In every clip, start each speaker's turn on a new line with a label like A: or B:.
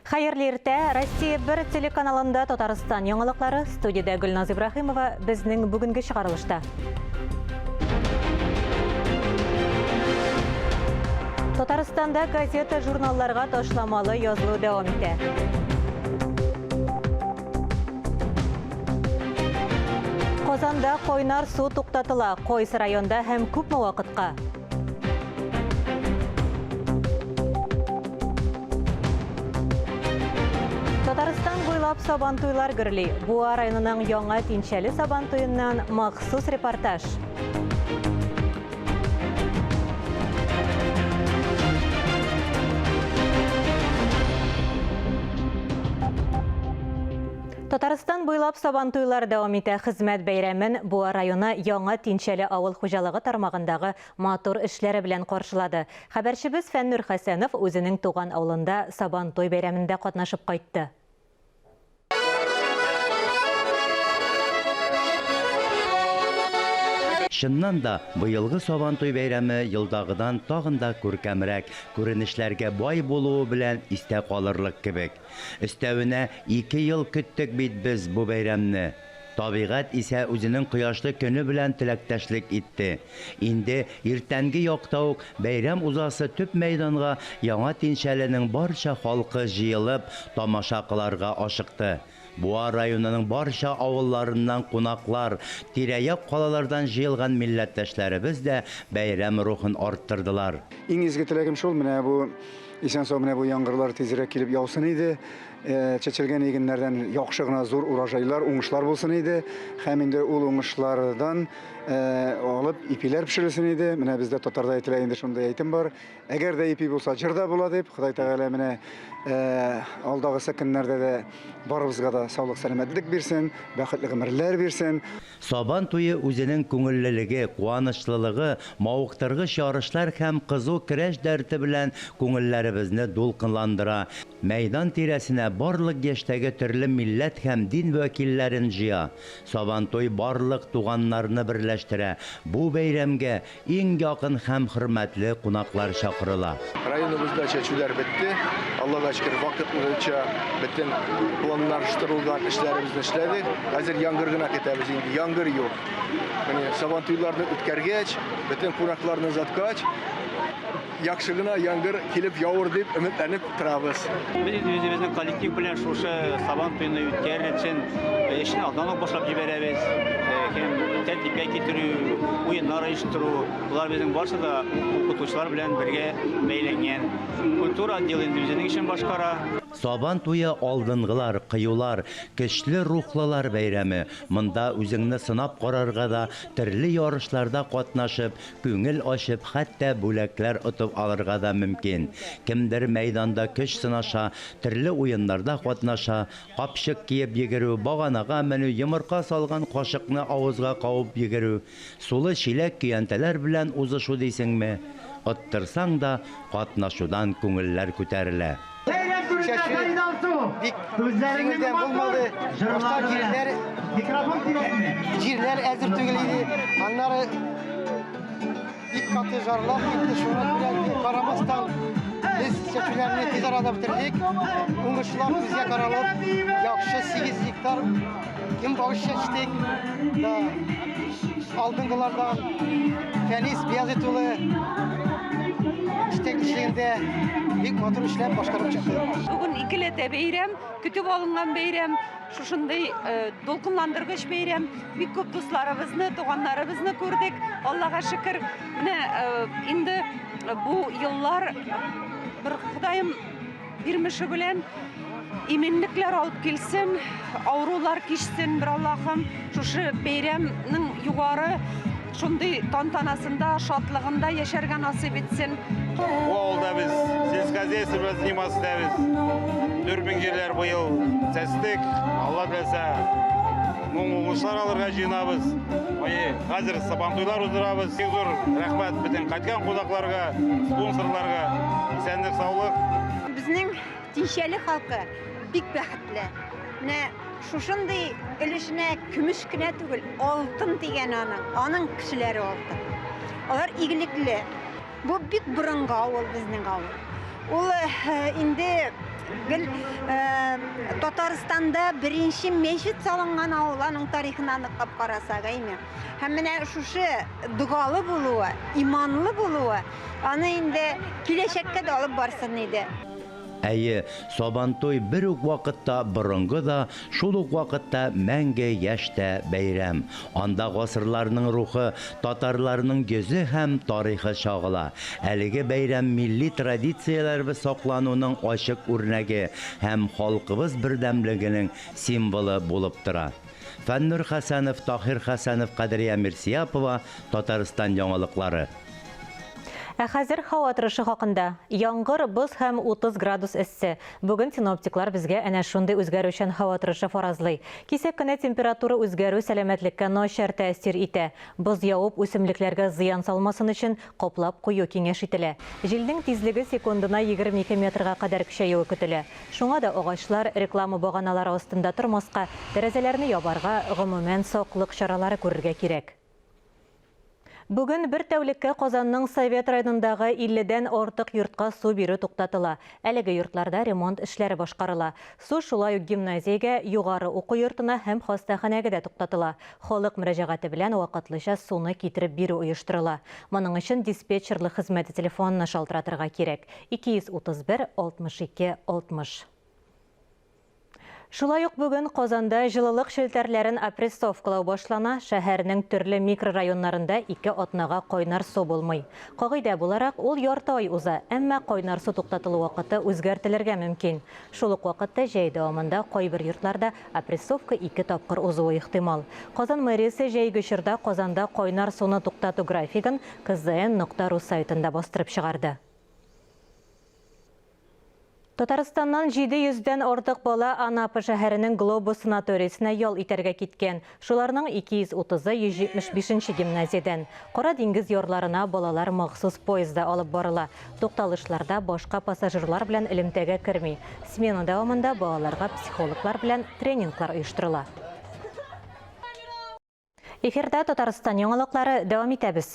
A: Хәерле иртә! Россия 1 телеканалында Татарстан яңалыклары, студиядә Гөлназ Ибраһимова, безнең бүгенге чыгарылышта. Татарстанда газета, журналларга ташламалы язылу дәвам итә. Казанда кайнар су туктатыла. Кайсы районда һәм күпме вакытка? Татарстан буйлап сабантуйлар гөрли. Буа районының Яңа Тинчәле сабантуеннан махсус репортаж. Татарстан буйлап сабантуйлар дәвам итә. Хезмәт бәйрәмен Буа районы Яңа Тинчәле авыл хуҗалыгы тармагындагы матур эшләре белән каршылады. Хәбәрчебез Фәннүр Хәсәнов үзенең туган авылында Сабантуй бәйрәмендә катнашып кайтты.
B: Чыннан да, быелгы Сабантуй бәйрәме елдагыдан тагын да күркәмрәк, күренешләргә бай булуы белән истә калырлык кебек. Өстәвенә, ике ел көттек бит без бу бәйрәмне. Табигать исә үзенең кояшлы көне белән теләктәшлек итте. Инде иртәнге якта ук бәйрәм узасы төп мәйданга Яңа Тинчәленең барча халкы җыелып, тамаша кыларга ашыкты. Буа районының барча авылларыннан кунаклар, тирә-як калалардан җыелган милләттәшләребез дә бәйрәм рухын арттырдылар.
C: Иң изге теләгем шул, менә бу исән-сау менә бу яңгырлар тизрәк килеп яусын иде. Чәчелгән игеннәрдән яхшы гына зур урожайлар, уңышлар булсын иде. Һәм инде ул уңышлардан алып ипиләр пешерелсен иде. Менә бездә татарда әйтелә инде шундый әйтем бар. Әгәр дә ипи булса, җыр да була дип, Ходай Тәгалә менә алдагысы көннәрдә дә барыбызга да саулык, сәламәтлек бирсен, бәхетле гомерләр бирсен.
B: Сабан туе үзенең күңеллелеге, куанычлылыгы, мавыктыргыч ярышлар һәм кызу көрәш дәрте белән күңелләребезне дулкынландыра, мәйдан тирәсенә барлык яшьтәге төрле милләт һәм дин вәкилләрен җыя. Сабантуй барлык туганнарны берләштерә, бу бәйрәмгә Иң якын һәм хөрмәтле кунаклар чакырыла.
D: Районыбызда чәчүләр бетте. Аллага шөкер, вакытлыча бөтен планлаштырылган эшләребезне эшләдек. Хәзер яңгыр гына көтәбез инде. Яңгыр юк. Менә Сабантуйларны үткәргәч, бөтен кунакларны озаткач, яхшы гына яңгыр килеп явыр дип өметләнеп торабыз.
E: Без инде үзебезнең коллектив белән шушы Сабан туен үткәрер өчен эшне алдан ук башлап җибәрәбез. Һәм тәртипкә китерү, уеннар оештыру, болар безнең барысы да укытучылар белән бергә бәйләнгән. Культура отделы инде үзенең эшен башкара.
B: Сабан туе алдынгылар, кыюлар, көчле рухлылар бәйрәме. Монда үзеңне сынап карарга да, төрле ярышларда катнашып, Күңел ачып, хәтта бүләкләр отып алырга да мөмкин. Кемдер мәйданда көч сынаша, төрле уеннарда катнаша, капчык киеп йөгерү, баганага менү, йомырка салган кашыкны авызга кабып йөгерү, сулы чиләк-көянтәләр белән узышу дисеңме? Оттырсаң да, катнашудан күңелләр күтәрелә.
F: Чәчү бик җиңелдән булмады. Башта җирләр җирләр әзер түгел иде. Аннары бик каты жарлап китте. Шуңа күрә инде карамастан без чәчүләрне тиз арада бетердек. Уңышлар күзгә каралып, яхшы 8 гектар көнбагыш чәчтек. Да, алдынгылардан Фәнис Биязит улы җитәкчелегендә бик матур эшләр башкарып чыкты.
G: Бүген икеләтә бәйрәм, көтеп алынган бәйрәм, шушындый э, дулкынландыргыч бәйрәм. Бик күп дусларыбызны, туганнарыбызны күрдек. Аллага шөкер. Менә э, инде бу еллар бер Ходаем Бирмеше белән иминлекләр алып килсен, авырулар кичсен, бер Аллаһым. Шушы бәйрәмнең югары шундый тантанасында, шатлыгында яшәргә насыйп итсен.
H: Бу авылда без сельскохозяйство белән заниматься итәбез. 4000 җирләр быел сәстек. Алла теләсә, мул уңышлар алырга җыенабыз. Хәзер сабантуйлар уздырабыз. Бик зур рәхмәт бөтен кайткан кунакларга, спонсорларга. Исәнлек, саулык.
I: Безнең Тинчәле халкы бик бәхетле. Менә шушындый өлешенә көмеш кенә түгел, алтын дигән аның. Аның кешеләре алтын. Алар игелекле. Бу бик борынгы авыл безнең авыл. Ул инде Гел Татарстанда беренче мәчет салынган авыл, аның тарихына ныклап карасак, әйме. Һәм менә шушы догалы булуы, иманлы булуы аны инде киләчәккә дә алып барсын иде.
B: Әйе, Сабантуй бер үк вакытта борынгы да, шул ук вакытта мәңге яшь тә бәйрәм. Анда гасырларның рухы, татарларның йөзе һәм тарихы чагыла. Әлеге бәйрәм милли традицияләребез саклануның ачык үрнәге һәм халкыбыз бердәмлегенең символы булып тора. Фәннур Хәсәнов, Таһир Хәсәнов, Кадрия Мирсияпова, Татарстан яңалыклары.
A: Ә хәзер һава торышы хакында. Яңгыр, боз һәм 30 градус эссе. Бүген синоптиклар безгә әнә шундый үзгәрүчән һава торышы фаразлый. Кисәк кенә температура үзгәрү сәламәтлеккә начар тәэсир итә. Боз явып, үсемлекләргә зыян салмасын өчен, каплап кую киңәш ителә. Җилнең тизлеге секундына 22 метрга кадәр көчәюе көтелә. Шуңа да агачлар, реклама баганалары астында тормаска, тәрәзәләрне ябарга, гомумән, саклык чаралары күрергә кирәк. Бүген бер тәүлеккә Казанның Совет районындагы 50 дән артык йортка су бирү туктатыла. Әлеге йортларда ремонт эшләре башкарыла. Су шулай ук гимназиягә, югары уку йортына һәм хастаханәгә дә туктатыла. Халык мөрәҗәгате белән вакытлыча суны китереп бирү оештырыла. Моның өчен диспетчерлык хезмәте телефонына шалтыратырга кирәк, 231 62 60. Шулай ук бүген Казанда җылылык челтәрләрен опрессовкалау башлана, шәһәрнең төрле микрорайоннарында ике атнага кайнар су булмый. Кагыйдә буларак, ул ярты ай уза, әмма кайнар су туктатылу вакыты үзгәртелергә мөмкин. Шул ук вакытта җәй дәвамында кайбер йортларда опрессовка ике тапкыр узуы ихтимал. Казан мэриясе җәйге чорда Казанда кайнар суны туктату графигын kzn нокта ру сайтында бастырып чыгарды. Татарстаннан 700 дән артык бала Анапа шәһәренең Глобус санаториясенә ял итәргә киткән. Шуларның 230-ы 175 нче гимназиядән. Кара диңгез ярларына балалар махсус поездда алып барыла. Тукталышларда башка пассажирлар белән элемтәгә керми. Смена дәвамында балаларга психологлар белән тренинглар оештырыла. Эфирда Татарстан яңалыклары дәвам итәбез.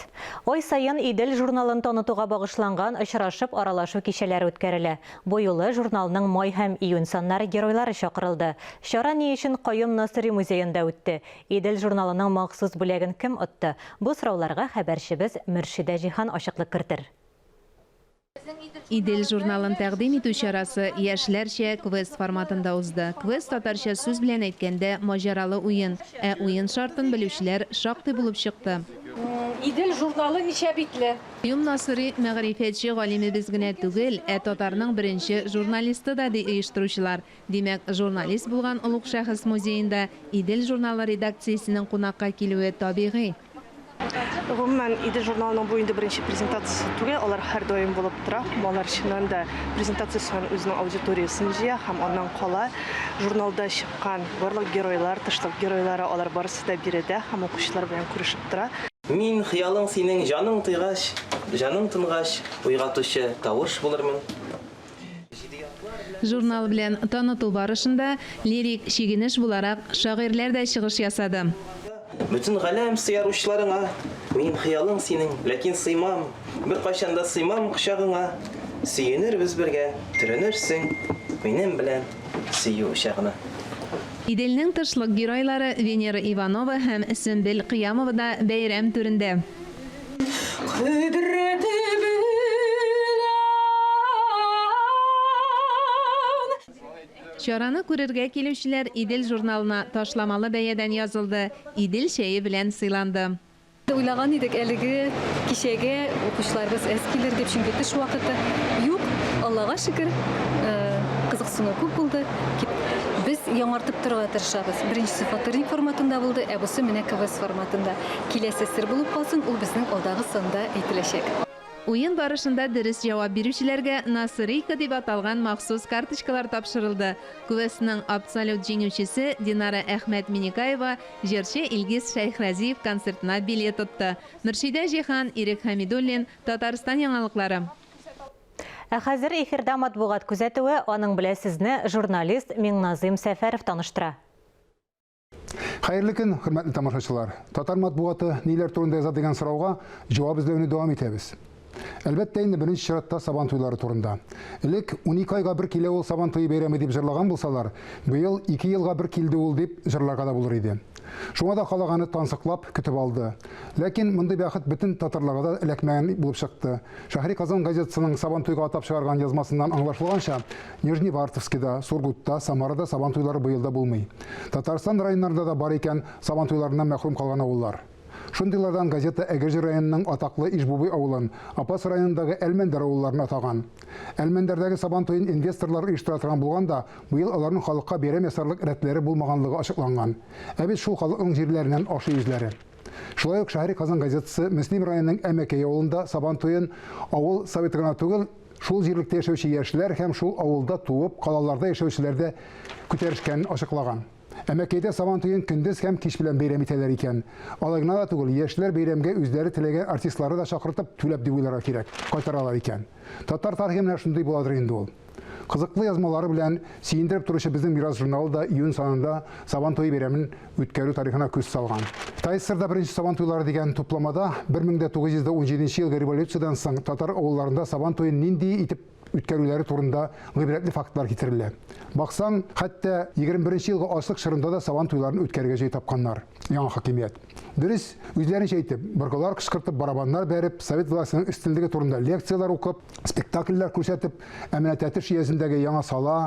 A: Ай саен Идел журналын танытуга багышланган очрашып аралашу кичәләре үткәрелә. Бу юлы журналның май һәм июнь саннары геройлары чакырылды. Чара ни өчен Каюм Насыйри музеенда үтте? Идел журналының махсус бүләген кем отты? Бу сорауларга хәбәрчебез Мөршидә Җиһан ачыклык кертер.
J: Идел журналын тәкъдим итү чарасы яшьләрчә квест форматында узды. Квест татарча сүз белән әйткәндә, маҗаралы уен. Ә уен шартын белүчеләр шактый булып чыкты.
K: Идел журналы ничә битле?
J: Каюм Насыйри мәгърифәтче галимебез генә түгел, ә татарның беренче журналисты да, ди оештыручылар. Димәк, журналист булган олуг шәхес музеенда Идел журналы редакциясенең кунакка килүе табигый.
L: Гомумән, Идел журналының бу инде беренче презентациясе түгел, алар һәрдаим булып тора. Алар чыннан да презентация саен үзенең аудиториясен җыя һәм аннан кала журналда чыккан барлык геройлар, тышлык геройлары, алар барысы да биредә һәм укучылар белән күрешеп тора.
M: Мин, хыялың синең җаның тыйгач, җаның тынгач, уйгатучы тавыш булырмын.
J: Журнал белән таныту барышында, лирик чигенеш буларак, шагыйрьләр дә чыгыш ясады.
M: Бөтен галәм сыяр учларыңа, Мин хыялың синең, ләкин сыймам, Беркайчан да сыймам кочагыңа. Сөенербез бергә, төренерсең Минем белән сөю учагына.
J: Иделнең тышлык геройлары Венера Иванова һәм Сөмбел Кыямова да бәйрәм түрендә.
K: Кодрәте белән.
J: Чараны күрергә килүчеләр Идел журналына ташламалы бәядән язылды, Идел чәе белән сыйланды.
K: Уйлаган идек, әлеге кичәгә укучыларыбыз әз килер дип, чөнки төш вакыты. Юк, Аллага шөкер, кызыксыну күп булды. Без яңартып торырга тырышабыз. Беренчесе фоторник форматында булды, ә бусы менә квест форматында. Киләсе сер булып калсын, ул безнең алдагы санда әйтеләчәк.
J: Уен барышында дөрес җавап бирүчеләргә Насырийка дип аталган махсус карточкалар тапшырылды. Квестның абсолют җиңүчесе Динара Әхмәт Миникаева җырчы Илгиз Шәйхразиев концертына билет отты. Мөршидә Җиһан, Ирек Хәмидуллин, Татарстан яңалыклары.
A: Ә хәзер эфирда матбугат күзәтүе, аның белән сезне журналист Миңназыйм Сәфәров таныштыра.
N: Хәерле көн, хөрмәтле тамашачылар. Татар матбугаты ниләр турында яза дигән сорауга җавап эзләүне дәвам итәбез. Әлбәттә инде, беренче чиратта Сабан туйлары турында. Элек 12 айга бер килә ул Сабан туе бәйрәме дип җырлаган булсалар, быел ике елга бер килде ул дип җырларга да булыр иде. Шуңа да халык аны тансыклап көтеп алды. Ләкин мондый бәхет бөтен татарларга да эләкмәгән булып чыкты. Шәһри Казан газетасының Сабантуйга атап чыгарган язмасыннан аңлашылганча, Нижневартовскида, Сургутта, Самарада Сабан туйлары быел да булмый. Татарстан районнарында да бар икән Сабантуйларыннан мәхрүм калган авыллар. Шундыйлардан газета Әгерҗе районының атаклы Ижбубый авылын, Апас районындагы Әлмәндәр авылларын атаган. Әлмәндәрдәге Сабан туен инвесторлар оештыра торган булган да, быел аларның халыкка бәйрәм ясарлык рәтләре булмаганлыгы ачыкланган. Ә бит шул халыкның җирләреннән ашый үзләре. Шулай ук Шәһри Казан газетасы Мөслим районының Әмәкәй авылында Сабан туен авыл советы гына түгел, шул җирлектә яшәүче яшьләр һәм шул авылда туып, калаларда яшәүчеләр дә күтәрешкәнен ачыклаган. Әмәкәйдә Сабан туен көндез һәм кич белән бәйрәм итәләр икән. Алай гына да түгел, яшьләр бәйрәмгә үзләре теләгән артистлары да чакыртып, түләп дип уйларга кирәк, кайтаралар икән. Татар тарихы менә шундый буладыр инде ул. Кызыклы язмалары белән сөендереп торучы Безнең мирас журналы да июнь санында Сабан туе бәйрәмен үткәрү тарихына күз салган. ТАССРда беренче Сабан туйлары дигән тупламада 1917 елгы революциядән соң татар авылларында Сабан туен нинди итеп үткәрүләре турында гыйбрәтле фактлар китерелә. Баксаң, хәтта 21 елгы ачлык чорында да Сабан туйларын үткәрергә җай тапканнар яңа хакимият. Дөрес, үзләренчә итеп, быргылар кычкыртып, барабаннар бәреп, совет властеның өстенлеге турында лекцияләр укып, спектакльләр күрсәтеп, ә менә Тәтеш өязендәге Яңа Сала,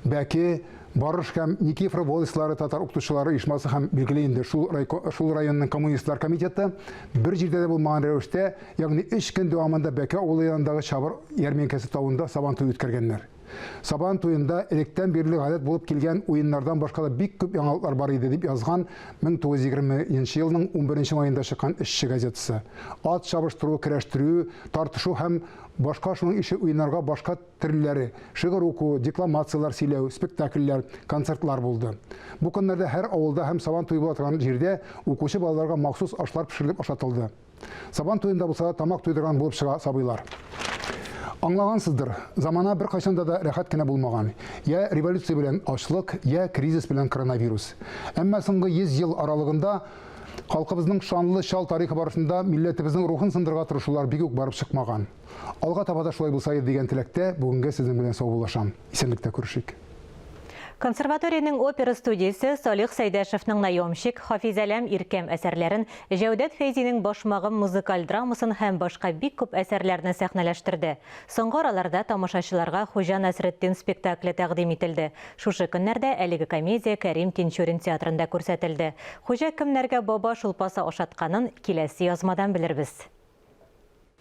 N: Бәке, Барыш һәм Никифоров волостьлары татар укытучылары оешмасы һәм, билгеле инде, шул, шул районның коммунистлар комитеты бер җирдә дә булмаган рәвештә, ягъни өч көн дәвамында Бәке авылы янындагы Чабыр ярминкәсе тавында Сабан туе үткәргәннәр. Сабан туенда электән бирле гадәт булып килгән уеннардан башка да бик күп яңалыклар бар иде, дип язган 1920 нче елның унберенче маенда чыккан Эшче газетасы. Ат чабыштыру, көрәштерү, тартышу һәм башка шуның ише уеннарга башка төрлеләре, шигырь уку, декламацияләр сөйләү, спектакльләр, концертлар булды. Бу көннәрдә һәр авылда һәм Сабан туе була торган җирдә укучы балаларга махсус ашлар пешерелеп ашатылды. Сабан туенда булса да тамак туйдырган булып чыга сабыйлар. Аңлагансыздыр, замана беркайчанда да рәхәт кенә булмаган. Я революция белән ачлык, я кризис белән коронавирус. Әмма соңгы 100 ел аралыгында халкыбызның шанлы чал тарихы барышында милләтебезнең рухын сындырырга тырышулар бик үк барып чыкмаган. Алга таба да шулай булса иде дигән теләктә бүгенгә сезнең белән саубуллашам. Исәнлектә күрешик.
A: Консерваториянең опера студиясе Салих Сәйдәшевның Наемщик, Хафизәләм Иркәм әсәрләрен, Җәүдәт Фәйзинең Башмагым музыкаль драмасын һәм башка бик күп әсәрләрне сәхнәләштерде. Соңгы араларда тамашачыларга Хуҗа Насретдин спектакле тәкъдим ителде. Шушы көннәрдә әлеге комедия Кәрим Тинчурин театрында күрсәтелде. Хуҗа кемнәргә баба шулпасы ашатканын киләсе язмадан белербез.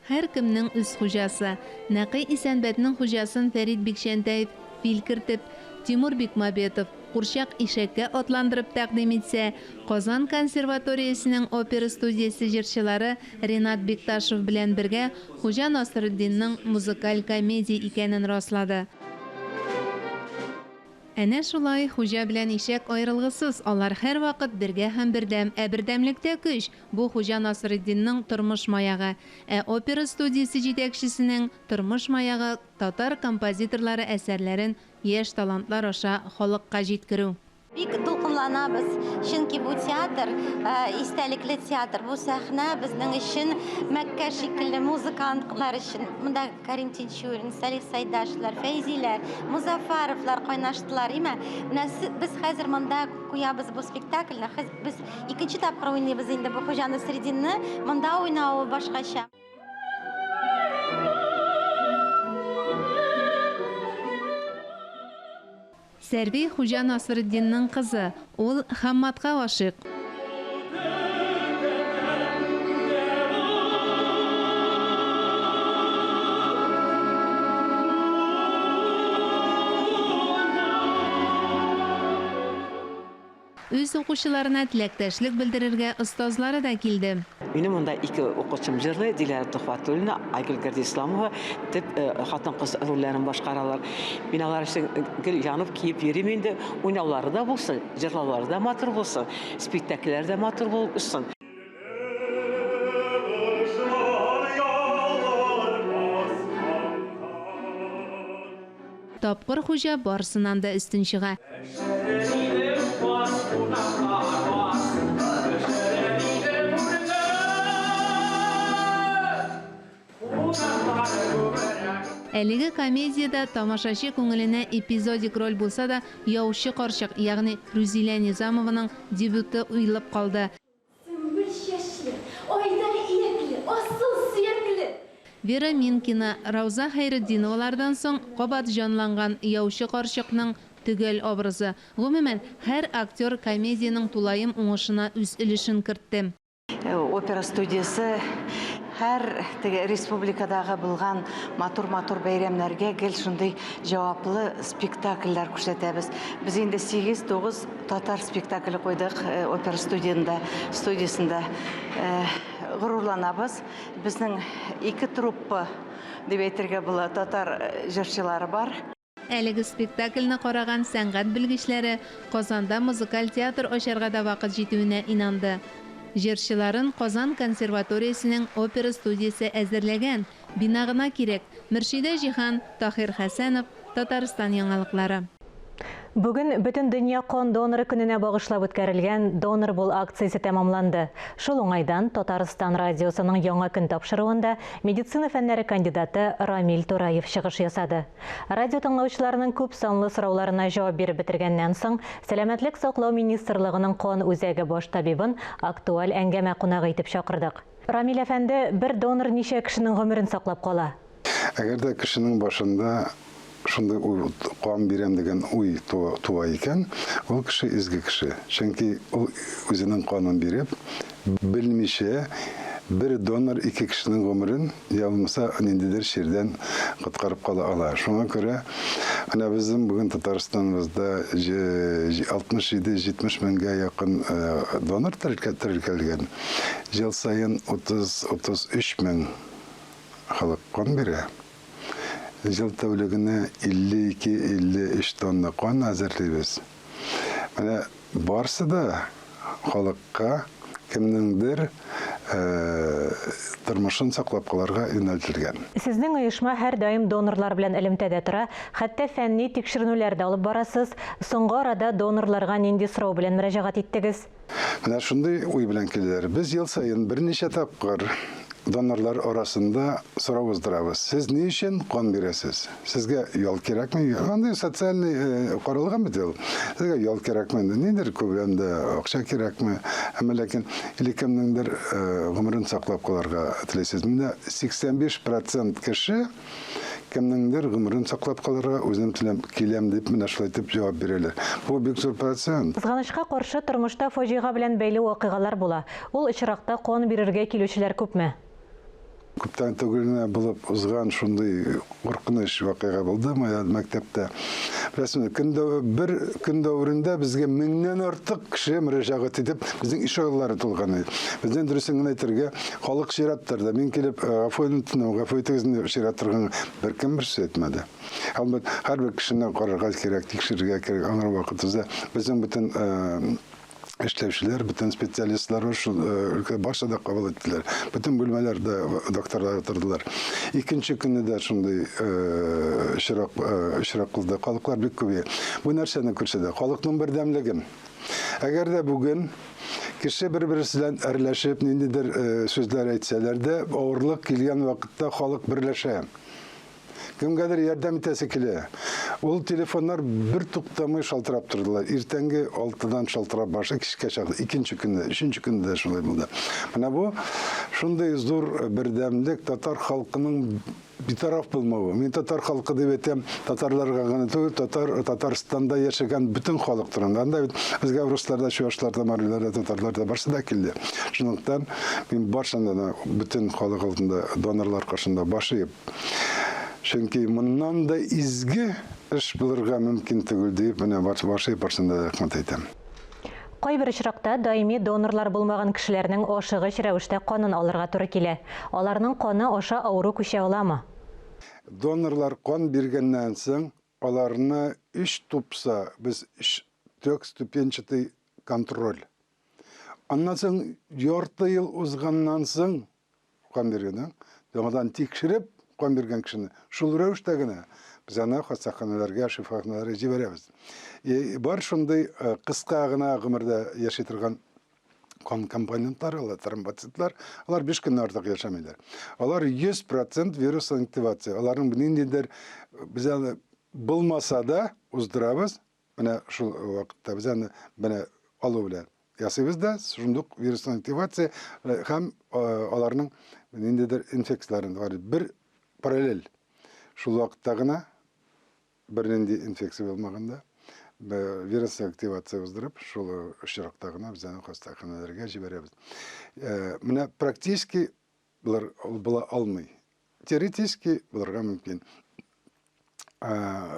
J: Һәркемнең үз хуҗасы. Нәкый Исәнбәтнең хуҗасын Фәрит Бикчәнтәев фил кертеп, Тимур Бикмабетов курчак ишәккә атландырып тәкъдим итсә, Казан консерваториясенең опера студиясе җырчылары Ренат Бикташев белән бергә Хуҗа Насретдинның музыкаль комедия икәнен раслады. Әнә шулай, хуҗа белән ишәк аерылгысыз, алар һәрвакыт бергә һәм бердәм. Ә бердәмлектә көч! Бу Хуҗа Насретдинның тормыш маягы. Ә опера студиясе җитәкчесенең тормыш маягы, татар композиторлары әсәрләрен яшь талантлар аша халыкка җиткерү.
O: Бик дулкынланабыз, чөнки бу театр, истәлекле театр. Бу сәхнә безнең өчен Мәккә шикелле, музыкантлар өчен. Монда Кәрим Тинчурин, Салих Сайдашевлар, Фәйзиләр, Мозаффаровлар кайнаштылар, име? Менә без хәзер монда куябыз бу спектакльне. Без икенче тапкыр уйныйбыз инде бу Хуҗа Насретдинны. Монда уйнавы башкача.
J: Сәрви Хуҗа Насретдинның кызы, ул Хамматка гашыйк. Үз укучыларына теләктәшлек белдерергә остазлары да килде.
P: Минем монда ике укучым җырлый, Диләрә Төхвәтуллина, Айгөл Гердисламова төп хатын-кыз рольләрен башкаралар. Мин алар өчен гел янып киеп йөрим инде. Уйнаулары да булсын, җырлаулары да матур булсын, спектакльләре дә матур булып очсын.
J: Тапкыр хуҗа барысыннан да өстен чыга. Әлеге комедиядә тамашачы күңеленә эпизодик роль булса да, яучы карчык, ягъни Рүзилә Низамованың дебюты уелып калды.
Q: Сөмбел чәчле, айдай иякле, асыл сөякле.
J: Вера Минкина, Рауза Хәйретдиновалардан соң кабат җанланган яучы карчыкның төгәл образы. Гомумән, һәр актер комедиянең тулаем уңышына үз өлешен кертте.
R: Опера студиясе һәр теге республикадагы булган матур-матур бәйрәмнәргә гел шундый җаваплы спектакльләр күрсәтәбез. Без инде 8-9 татар спектакле куйдык э, опера студияндә, студиясендә. Э, горурланабыз. Безнең ике труппа дип әйтергә була, татар э, җырчылары бар.
J: Әлеге спектакльне караган сәнгать белгечләре Казанда музыкаль театр ачарга да вакыт җитүенә инанды. Җырчыларын Казан консерваториясенең опера студиясе әзерләгән, бина гына кирәк. Мөршидә Җиһан, Таһир Хәсәнов, Татарстан яңалыклары.
A: Бүген Бөтендөнья кан доноры көненә багышлап үткәрелгән Донор бул акциясе тәмамланды. Шул уңайдан Татарстан радиосының Яңа көн тапшыруында медицина фәннәре кандидаты Рамил Тураев чыгыш ясады. Радио тыңлаучыларның күп санлы сорауларына җавап биреп бетергәннән соң, Сәламәтлек саклау министрлыгының кан үзәге баш табибын актуаль әңгәмә кунагы итеп чакырдык. Рамил әфәнде, бер донор ничә кешенең гомерен саклап кала?
S: Әгәр дә кешенең башында шундый уй, кан бирәм дигән уй туа икән, ул кеше изге кеше. Чөнки ул үзенең канын биреп, белмичә бер донор ике кешенең гомерен, я булмаса ниндидер чирдән коткарып кала ала. Шуңа күрә менә безнең бүген Татарстаныбызда 67-70 меңгә якын донор теркәлгән. Ел саен 30-33 мең Халык кан бирә. Ел тәүлегенә 52-53 тонна кан әзерлибез. Менә барсы да халыкка кемнеңдер тормышын саклап калырга юнәлтелгән.
A: Сезнең оешма һәрдаим донорлар белән элемтәдә тора, хәтта фәнни тикшеренүләр дә алып барасыз. Соңгы арада донорларга нинди сорау белән мөрәҗәгать иттегез?
S: Менә шундый уй белән киләләр. Без ел саен берничә тапкыр донорлар арасында сорау уздырабыз. Сез ни өчен кан бирәсез? Сезгә ял кирәкме? Андый социальный э, каралган бит ул. Сезгә ял кирәкме? Нидер күләмдә акча кирәкме? Әмма ләкин или кемнеңдер э, гомерен саклап калырга телисез. Менә 85% кеше Кемнеңдер гомерен саклап калырга үзем теләм, киләм дип менә шулай итеп җавап бирәләр. Бу бик зур процент.
A: Кызганычка каршы, тормышта фаҗига белән бәйле вакыйгалар була. Ул очракта кан бирергә килүчеләр күпме?
S: Күптән түгел генә булып узган шундый куркыныч вакыйга булды моя мәктәптә. Беләсезме, көн бер көн дәверендә безгә меңнән артык кеше мөрәҗәгать итеп, безнең ишегаллары тулган иде. Бездән дөресен генә әйтергә, Халык чират торды. Мин килеп, э, гафу үтенәм, гафу итегез дип чират торган беркем бер сүз әйтмәде. Әлбәт, һәрбер кешене карарга кирәк, тикшерергә кирәк. Аңар вакыт уза. Безнең бөтен э, эшләүчеләр, бөтен специалистлар шул э, өлкә барсы да кабул иттеләр. Бөтен бүлмәләрдә докторлар утырдылар. Икенче көнне дә шундый очрак очрак булды. Халыклар бик күбәя. Бу нәрсәне күрсәтә? Халыкның бердәмлеген. Әгәр дә бүген кеше бер-берсе белән әрләшеп, ниндидер э, сүзләр әйтсәләр дә, авырлык килгән вакытта халык берләшә. Кемгәдер ярдәм итәсе килә. Ул телефоннар бер туктамый шалтырап тордылар. Иртәнге 6-дан шалтырап башлый, кичкә чаклы. Икенче көнне, өченче көнне дә шулай булды. Менә бу шундый зур бердәмлек татар халкының Битараф булмавы. Мин татар халкы дип әйтәм, татарларга гына түгел, татар Татарстанда яшәгән бөтен халык турында. Анда бит безгә руслар да, чуашлар да, марилар да, татарлар да барсы да килде. Шунлыктан мин баршаны да бөтен халык алдында, донорлар каршында баш иеп, чөнки моннан да изге эш булырга мөмкин түгел диеп, менә баш иеп барсына да рәхмәт әйтәм.
A: Кайбер очракта даими донорлар булмаган кешеләрнең ашыгыч рәвештә канын алырга туры килә. Аларның каны аша авыру күчә аламы?
S: Донорлар кан биргәннән соң, аларны өч тупса, без өч трехступенчатый контроль. Аннан соң ярты ел узганнан соң кан биргәннән, яңадан тикшереп кан биргән кешене шул рәвештә генә без аны хастаханәләргә, шифаханәләргә җибәрәбез. Бар шундый э, кыска гына гомердә яши торган Кан компонентлары, алар тромбоцитлар, алар 5 көннән артык яшәмиләр. Алар 100% вирус инактивация. Аларның ниндидер без аны булмаса да уздырабыз. Менә шул вакытта без аны менә алу белән ясыйбыз да, шундук вирус инактивация һәм аларның ниндидер инфекцияләрен бер параллель шул вакытта гына Бернинди инфекция булмаганда, вирус активация уздырып, шул очракта гына без аны хастаханәләргә җибәрәбез. Менә практически болар була алмый. Теоретически булырга мөмкин.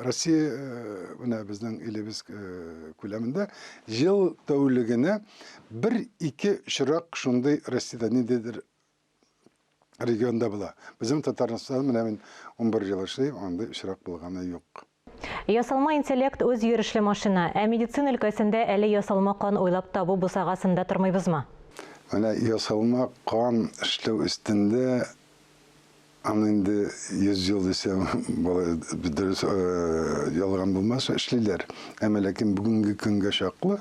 S: Россия менә безнең илебез күләмендә ел тәүлегенә бер-ике очрак шундый Россиядә ниндидер регионда була. Безнең Татарстанда менә мин 11 ел эшлим, андый очрак булганы юк.
A: Ясалма интеллект үз йөрешле машина, ә медицина өлкәсендә әле ясалма кан уйлап табу бусагасында тормыйбызмы?
S: Менә ясалма кан эшләү өстендә аны инде 100 ел дисәм, болай дөрес ялган булмас, эшлиләр. Әмма ләкин бүгенге көнгә чаклы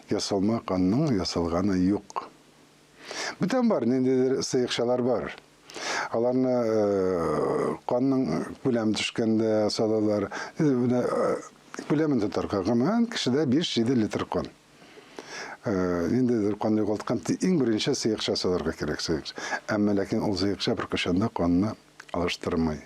S: ясалма канның ясалганы юк. Бүтән бар, ниндидер сыекчалар бар. Аларны канның күләме төшкәндә салалар. Менә күләмен тотарга, гомумән, кешедә 5-7 литр кан. Ниндидер кан югалткан, иң беренче сыекча салырга кирәк сыекча. Әмма ләкин ул сыекча беркайчан да канны алыштырмый.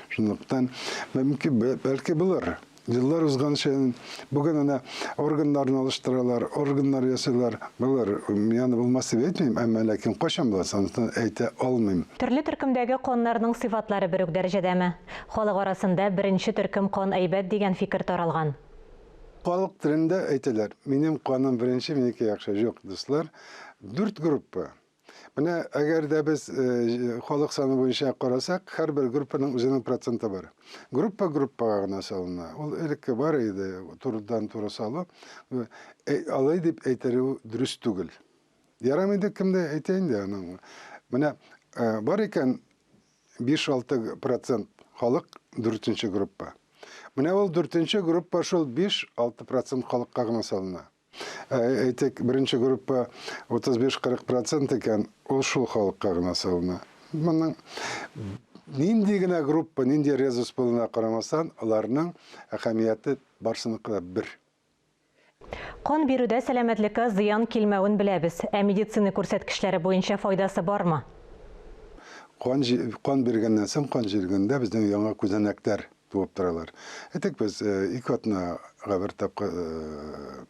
S: Шунлыктан, мөмкин, бәлки булыр. Еллар узган саен, бүген әнә органнарны алыштыралар, органнар ясыйлар. Булыр, мин аны булмас дип әйтмим, әмма ләкин кайчан була, анысын әйтә алмыйм.
A: Төрле төркемдәге каннарның сыйфатлары бер үк дәрәҗәдәме? Халык арасында беренче төркем кан әйбәт дигән фикер таралган.
S: Халык телендә әйтәләр, минем каным беренче, минеке яхшы. Юк, дуслар, дүрт группа. Менә әгәр дә без халык саны буенча карасак, һәрбер группаның үзенең проценты бар. Группа группага гына салына. Ул элекке бар иде, турыдан-туры салу. Алай дип әйттерү дөрес түгел. Ярамый дип кем дә әйтә инде аның. Менә бар икән 5-6 процент халык дүртенче группа. Менә ул дүртенче группа шул 5-6 процент халыкка гына салына. Әйтик, беренче группа 35-40 процент икән, ул шул халыкка гына салына. Моның нинди генә группа, нинди резус булуына карамастан, аларның әһәмияте барсыныкы да бер.
A: Кан бирүдә сәламәтлеккә зыян килмәвен беләбез. Ә медицина күрсәткечләре буенча файдасы бармы?
S: Кан, кан биргәннән соң, кан җыелганда безнең яңа күзәнәкләр туып торалар. Әйтик, без ике атнага бер тапкыр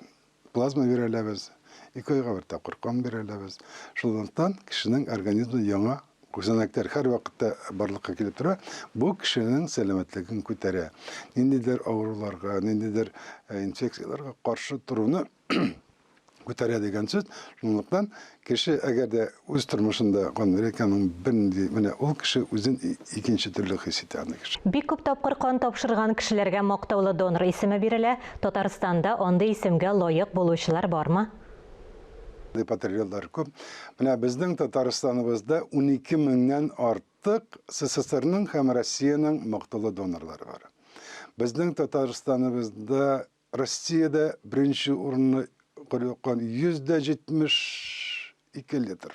S: плазма бирә алабыз, ике айга бер тапкыр кан бирә алабыз. Шунлыктан кешенең организмы яңа күзәнәкләр һәрвакытта барлыкка килеп тора. Бу кешенең сәламәтлеген күтәрә. Ниндидер авыруларга, ниндидер инфекцияләргә каршы торуны күтәрә дигән сүз. Шунлыктан кеше әгәр дә үз тормышында кан бирә икән, аның бернинди, менә ул кеше үзен икенче төрле хис итә аны кеше.
A: Бик күп тапкыр кан тапшырган кешеләргә мактаулы донор исеме бирелә. Татарстанда андый исемгә лаек булучылар бармы?
S: Патриотлар күп. Менә безнең Татарстаныбызда 12 меңнән артык СССРның һәм Россиянең мактаулы донорлары бар. Безнең Татарстаныбызда Россиядә беренче урынны куйган 172 литр.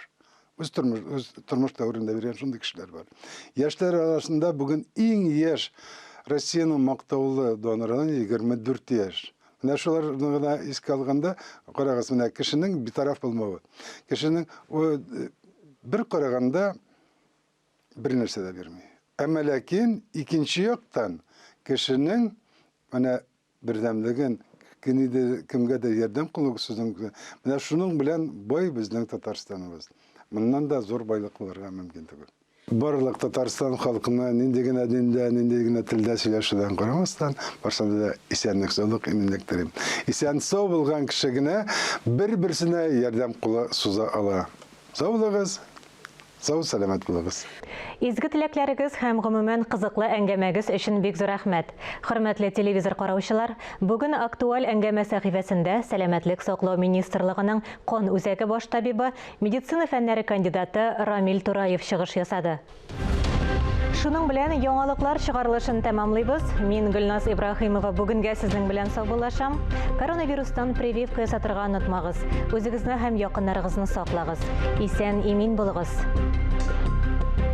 S: Үз тормыш, үз тормыш дәверендә биргән шундый кешеләр бар. Яшьләр арасында бүген иң яшь Россиянең мактаулы доноры 24 яшь. Менә шуларны гына искә алганда, карагыз, менә кешенең битараф булмавы. Кешенең бер караганда бер нәрсә дә бирми. Әмма ләкин икенче яктан кешенең менә бердәмлеген, кемнедер, кемгәдер ярдәм кылу сүзен, менә шуның белән бай безнең Татарстаныбыз. Моннан да зур байлык булырга мөмкин түгел. Барлык Татарстан халкына нинди генә диндә, нинди генә телдә сөйләшүдән карамастан, барсына да исәнлек, саулык, иминлек телим. Исән-сау булган кеше генә бер-берсенә ярдәм кулы суза ала. Сау булыгыз! Сау сәламәт булыгыз.
A: Изге теләкләрегез һәм гомумән кызыклы әңгәмәгез өчен бик зур рәхмәт. Хөрмәтле телевизор караучылар, бүген актуаль әңгәмә сәхифәсендә Сәламәтлек саклау министрлыгының кан үзәге баш табибы, медицина фәннәре кандидаты Рамил Тураев чыгыш ясады. Шуның белән яңалыклар чыгарылышын тәмамлыйбыз. Мин Гөлназ Ибраһимова бүгенгә сезнең белән саубуллашам. Коронавирустан прививка ясатырга онытмагыз. Үзегезне һәм якыннарыгызны саклагыз. Исән-имин булыгыз.